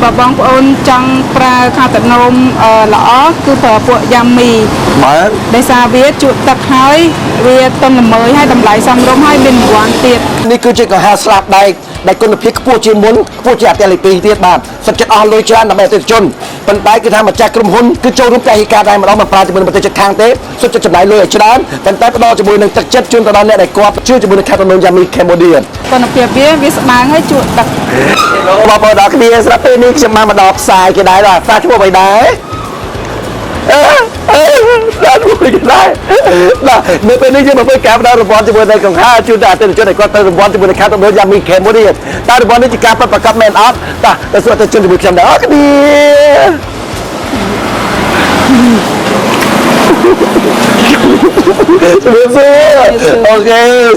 បើបងប្អូនចង់ប្រើខាតនមល្អគឺប្រើពួកយ៉ាមី បាទ ដោយសារវាជក់ទឹកហើយវាទន់ល្មើយហើយតម្លៃសមរម្យហើយមានរង្វាន់ទៀត នេះគឺជាកង្ហារស្លាប់ដែកដែលគុណភាពខ្ពស់ជាងមុនខ្ពស់ជាងអតិលិពីទៀតបាទសុខចិត្តអស់លុយច្រើនដើម្បីអតិថិជនប៉ុន្តែគឺថាម្ចាស់ក្រុមហ៊ុនគឺចូលរួមពហិការដែរម្ដងមិនប្រើជាមួយនឹងប្រទេសជិតខាងទេសុខចិត្តចំណាយលុយឲ្យច្រើនប៉ុន្តែផ្ដល់ជាមួយនឹងទឹកចិត្តជូនទៅដល់អ្នកដែលគាត់ជឿជាមួយនឹងខេត្តតំយ៉ាមីកម្ពុជា គុណភាពវាស្ដើងហើយជក់ទឹក បងប្អូនដល់គ្នាស្រាប់ពេលនេះខ្ញុំបានមកដល់ផ្សាយគេដែរបាទផ្សារឈ្មោះអ្វីដែរអឺអឺដល់មួយគេដែរបាទនៅពេលនេះយើងមកធ្វើការផ្ដល់រង្វាន់ជាមួយនឹងកង្ហាជូនដល់អតិថិជនដែលគាត់ទៅរង្វាន់ជាមួយនឹងខេត្តតំយ៉ាមីកម្ពុជាតើរង្វាន់នេះជាការពិតប្រាកដមែនអត់តោះទៅសួរអតិថិជនជាមួយខ្ញុំដែរអរគ្នាជំរាបសួរ OK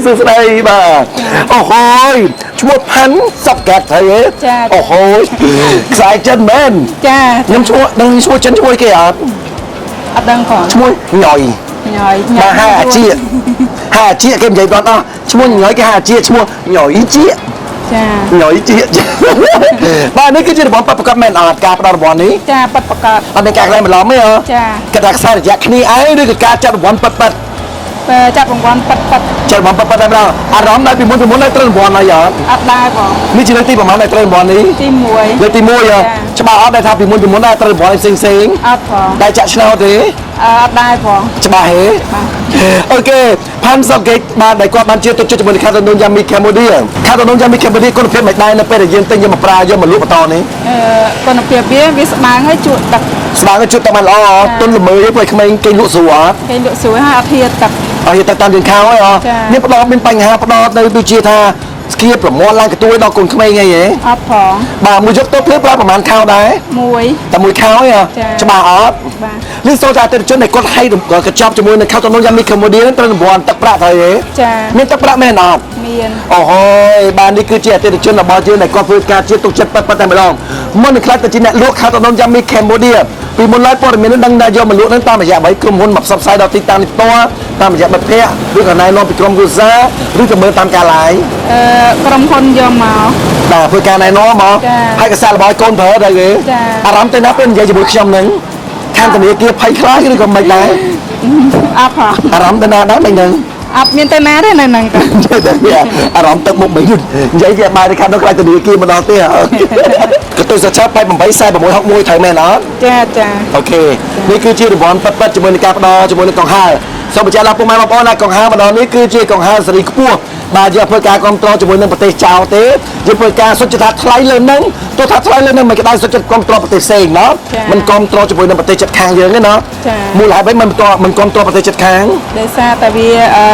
សួស្តីបាទអូហូយឈ្មោះផាន់សុកកាត់ហើយ ចា អូហូយខ្សែចិនមែន ចា ខ្ញុំឈ្មោះដឹងឈ្មោះចិនឈ្មោះអីគេអត់ អត់ដឹងផង ឈ្មោះញយ ញយ បាទហៅអាជាហៅអាជាគេនិយាយគាត់អស់ឈ្មោះញយគេហៅអាជាឈ្មោះញយជា ចា ញយជាបាទនេះគឺជារបបប្រកបមែនអត់ការផ្ដល់រង្វាន់នេះ ចាប៉ិតប្រកាស អត់មានការក្លែងបន្លំទេហ៎ ចា គេថាខ្សែរយៈគ្នាឯងឬក៏ការចាត់រង្វាន់ប៉ិតប៉ិត បើចាប់រង្វាន់ប៉ិតប៉ិត ចាត់រង្វាន់ប៉ិតប៉ិតតែម្ដងអារម្មណ៍ដែលពីមុនពីមុនដែលត្រូវរង្វាន់ហើយអត់ អត់ដែរបង នេះជាលើកទីប្រហែលដែលត្រូវរង្វាន់នេះ ទី1 លើកទី1ហ៎ច្បាស់អត់ដែលថាពីមុនពីមុនដែលត្រូវរង្វាន់ផ្សេងផ្សេង អត់ផង ដែលចាក់ឆ្នោតទេ អត់ដែរផង ច្បាស់ហេ បាទ OK ផាន់សុកេតបាទដែលគាត់បានជាទឹកចិត្តជាមួយនឹងខាតដូនយ៉ាមីកម្ពុជាខាតដូនយ៉ាមីកម្ពុជាគុណភាពមិនដែរនៅពេលដែលយើងទិញយកមកប្រើយកមកលក់បន្តនេះ អឺគុណភាពវាស្ដើងហើយជក់ទឹក ស្ដាងជិតតែបានល្អទុនល្មើយព្រោះក្មេងគេលក់ស្រួលអត់ គេលក់ស្រួលហើយអត់ហៀទឹក អត់ទៅតាមយើងខោហើយអត់មានផ្ដល់មានបញ្ហាផ្ដល់ទៅដូចជាថាស្គៀប្រមល់ឡើងកទួយដល់កូនក្មេងអីហ៎ អត់ផង បាទមួយយប់ទៅភ្លឺប្រើប្រហែលខោដែរ មួយ តែមួយខោហ៎ច្បាស់អត់ បាទ នេះសូមថាអតិថិជនដែលគាត់ឲ្យកញ្ចប់ជាមួយនឹងខោតំណងយ៉ាមីកម្ពុជានឹងត្រូវរង្វាន់ទឹកប្រាក់ត្រូវទេ ចា មានទឹកប្រាក់មែនអត់ មាន អូហូយបាទនេះគឺជាអតិថិជនរបស់យើងដែលគាត់ធ្វើការជាទុកចិត្តប៉ិតប៉ិតតែម្ដងមុននឹងខ្លាចទៅជាអ្នកលក់ខោតំណងយ៉ាមីកម្ពុជាពីមុនឡើយព័ត៌មាននឹងដឹងថាយកមកលក់នឹងតាមរយៈអ្វីក្រុមហ៊ុនមកផ្សព្វផ្សាយដល់ទីតាំងនេះផ្ទាល់តាមរយៈមិត្តភ័ក្តិឬក៏ណែនាំពីក្រុមគ្រួសារឬក៏មើលតាមការ live អឺក្រុមហ៊ុនយកមក បាទធ្វើការណែនាំមក ចា ហើយកសារបស់ឲ្យកូនប្រើដែរគេ ចា អារម្មណ៍ទៅណាពេលនិយាយជាមួយខ្ញុំនឹងខាងធនាគារភ័យខ្លាចឬក៏មិនដែរ អត់ផង អារម្មណ៍ទៅណាដែរមិននឹង អត់មានទៅណាទេនៅហ្នឹង និយាយតែវាអារម្មណ៍ទឹកមុខមិនយូរនិយាយជាបាយទៅខាងនោះខ្លាចធនាគារមកដល់ទេកតុយសច្ឆា88 4661ត្រូវមែនអត់ ចាចា OK នេះគឺជារង្វាន់ប៉ិតៗជាមួយនឹងការផ្ដល់ជាមួយនឹងកង្ហារសូមបញ្ជាក់ដល់ពុកម៉ែបងប្អូនថាកង្ហារម្ដងនេះគឺជាកង្ហារសេរីខ្ពស់បាទយើងធ្វើការគ្រប់គ្រងជាមួយនឹងប្រទេសចោលទេយើងធ្វើការសុទ្ធចិត្តថាថ្លៃលើនឹងទោះថាថ្លៃលើនឹងមិនក្តៅសុទ្ធចិត្តគ្រប់គ្រងប្រទេសផ្សេងណោះមិនគ្រប់គ្រងជាមួយនឹងប្រទេសជិតខាងយើងទេណោះមូលហេតុអ្វីមិនមិនគ្រប់គ្រងប្រទេសជិតខាង ដោយសារតែវា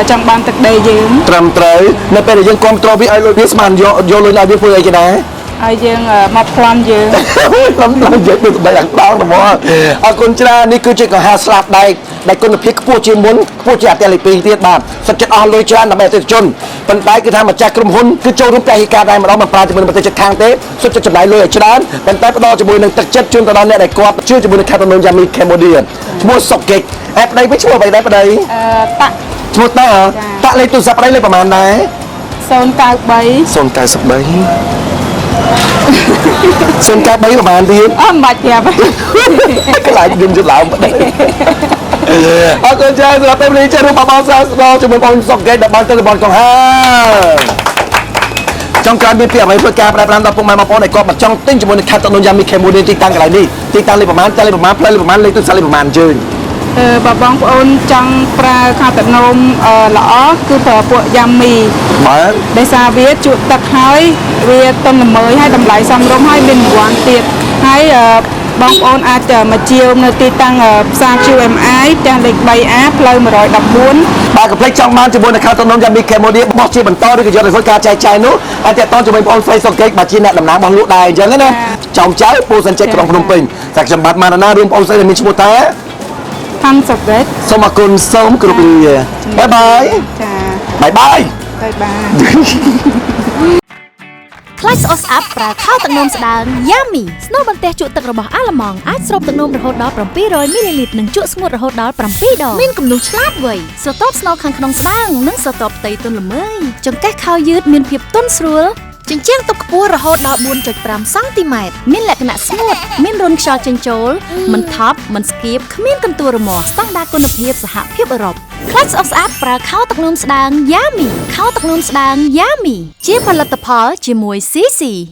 ចង់បានទឹកដីយើង ត្រឹមត្រូវនៅពេលដែលយើងគ្រប់គ្រងវាឲ្យលុយវាស្មានយកយកលុយឲ្យវាធ្វើអីគេដែរ ឲ្យយើងមកប្លន់យើង លំឡើងនិយាយដូចសម្ដីអាដងហ្មងអរគុណច្រើននេះគឺជាកង្ហារស្លាប់ដែកដែលគុណភាពខ្ពស់ជាងមុនខ្ពស់ជាងអតិលិពីទៀតបាទសុខចិត្តអស់លុយច្រើនដើម្បីអតិថិជនប៉ុន្តែគឺថាម្ចាស់ក្រុមហ៊ុនគឺចូលរួមពហិការដែរម្ដងមិនប្រើជាមួយនឹងប្រទេសជិតខាងទេសុខចិត្តចំណាយលុយឲ្យច្រើនប៉ុន្តែផ្ដល់ជាមួយនឹងទឹកចិត្តជូនទៅដល់អ្នកដែលគាត់ជឿជាមួយនឹងខេត្តតំយ៉ាមីកម្ពុជាឈ្មោះសុកកិច្ចអែប្តីវិញឈ្មោះអ្វីដែរប្តី អឺតាក់ ឈ្មោះតាតាក់លេខទូរស័ព្ទប្តីលេខប្រហែលដែរ 093 093 093ប្រហែលទៀត អត់មិនបាច់ប្រាប់ ខ្លាចខ្ញុំជិតឡើងប្តីអរគុណច្រើនសម្រាប់ពេលនេះចេះរួមបបោសាស្ដជាមួយបងសុកកេតដែលបានទៅតំបន់កង្ហាចង់ក្រោយមានពីអ្វីធ្វើការប្រែប្រួលដល់ពុកម៉ែបងប្អូនដែលគាត់មកចង់ទិញជាមួយនឹងខេត្តតំយ៉ាមីខេមូនីទីតាំងកន្លែងនេះទីតាំងលេខប្រហែលតែលេខប្រហែលផ្លូវលេខប្រហែលលេខទូរស័ព្ទលេខប្រហែលអញ្ជើញ អឺបើបងប្អូនចង់ប្រើខាតនមល្អគឺប្រើពួកយ៉ាមី បាទ ដោយសារវាជក់ទឹកហើយវាទន់ល្មើយហើយតម្លៃសមរម្យហើយមានរង្វាន់ទៀតហើយបងប្អូនអាចមកជាវនៅទីតាំងផ្សារ QMI ផ្ទះលេខ 3A ផ្លូវ114 បាទកុំភ្លេចចង់បានជាមួយនឹងខេត្តតំយ៉ាមីកម្ពុជាបោះជាបន្តឬក៏យកទៅធ្វើការចែកចាយនោះហើយតាក់ទងជាមួយបងប្អូនស្រីសុកកេកបាទជាអ្នកតំណាងរបស់លក់ដែរអញ្ចឹងណាចောင်းចៅពូសិនចេកក្រុងភ្នំពេញតែខ្ញុំបាទម៉ាណាណារួមបងប្អូនស្រីដែលមានឈ្មោះតា ផាន់សុកេត សូមអរគុណសូមគោរពលាបាយបាយ ចា បាយបាយ បាយបាយ ខ្លាចស្អុះស្អាប់ប្រើខោទឹកនោមស្ដើងយ៉ាមីស្នូលបន្ទះជក់ទឹករបស់អាល្លឺម៉ង់អាចស្រូបទឹកនោមរហូតដល់700មីលីលីត្រនិងជក់ស្ងួតរហូតដល់7ដងមានគំនូសឆ្លាតវៃស្រទាប់ស្នូលខាងក្នុងស្ដើងនិងស្រទាប់ផ្ទៃទន់ល្មើយចង្កេះខោយឺតមានភាពទន់ស្រួល ជញ្ជាំងទុកខ្ពស់រហូតដល់4.5សង់ទីម៉ែត្រមានលក្ខណៈស្ងួតមានរន្ធខ្យល់ចេញចូលមិនថប់មិនស្គៀបគ្មានកន្ទួលរមាស់ស្តង់ដារគុណភាពសហភាពអឺរ៉ុបខ្លាចស្អុកស្អាតប្រើខោទឹកនោមស្ដើងយ៉ាមីខោទឹកនោមស្ដើងយ៉ាមីជាផលិតផលជាមួយ CC។